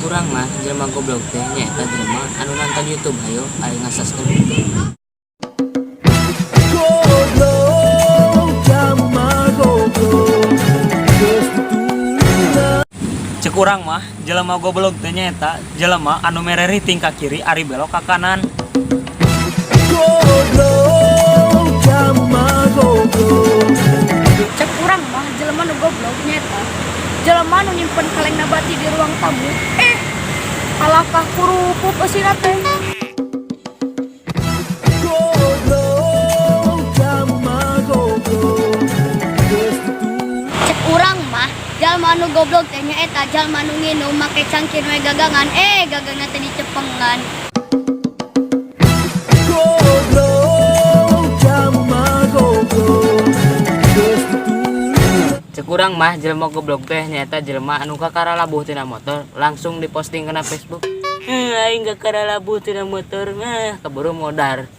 Urang mah jelema goblok teh nyaeta jelema anu nonton YouTube hayo ari ngasaskeun YouTube. Goblok, kamu mah goblok. Geus ditulungan. Cek urang mah jelema goblok teh nyaeta jelema anu mere riting ka kiri ari belok ka kanan. Goblok, kamu mah goblok. Cek urang mah jelema nu goblok nyaeta jelema nu nyimpen kaleng nabati di ruang tamu, eh kalakah kurupuk eusina teh. Goblok, kamu mah goblok. Geus ditulungan. Cek urang mah jalma anu goblok teh nyaeta jalma anu nginum make cangkir we gagangan, eh gagangna teh dicepengan. Goblok, kamu mah goblok. Geus ditulungan. Cek urang mah jelema goblok teh nyaeta jelema anu kakara labuh tina motor langsung diposting kana Facebook. "Eh, aing kakara labuh tina motor," nah keburu modar.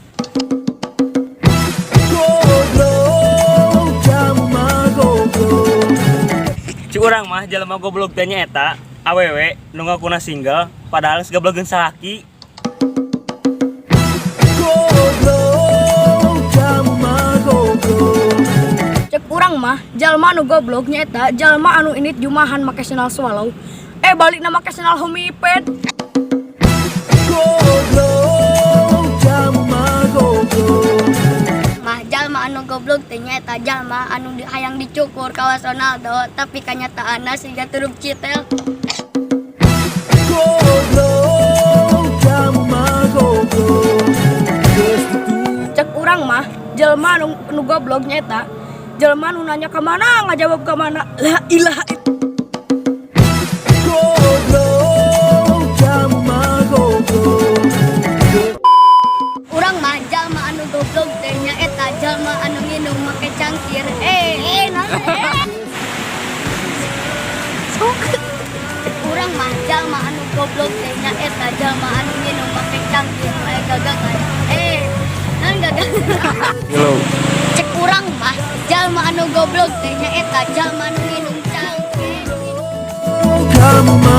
Goblok, kamu mah goblok. Cek urang mah jelema goblok teh nyaeta awewe nu ngakuna single padahal geus gablegeun salaki. Goblok, kamu mah goblok. Cek urang mah jalma anu goblok nyaeta jalma anu indit jumahan make sendal Swallow, eh balikna make sendal Homiped. Goblok, kamu mah goblok. Mah jalma anu goblok teh nyaeta jalma anu hayang dicukur kawas Ronaldo, tapi kanyataanna siga turuk citel. Goblok, kamu mah goblok. Geus ditulungan. Cek urang mah jelema anu goblok nyaeta jelema nu nanya ka mana ngajawab ka mana, la ilaha. Goblok, kamu mah goblok. Urang mah jalma anu goblok teh nyaeta jalma anu nginum make cangkir, eh eh naon, eh sok. Urang mah jalma anu goblok teh nyaeta jalma anu nginum make cangkir, eh gagangan, eh naon gagangan. Cek urang mah jalma anu goblok teh nyaeta jalma anu nginum cangkir. Kamu mah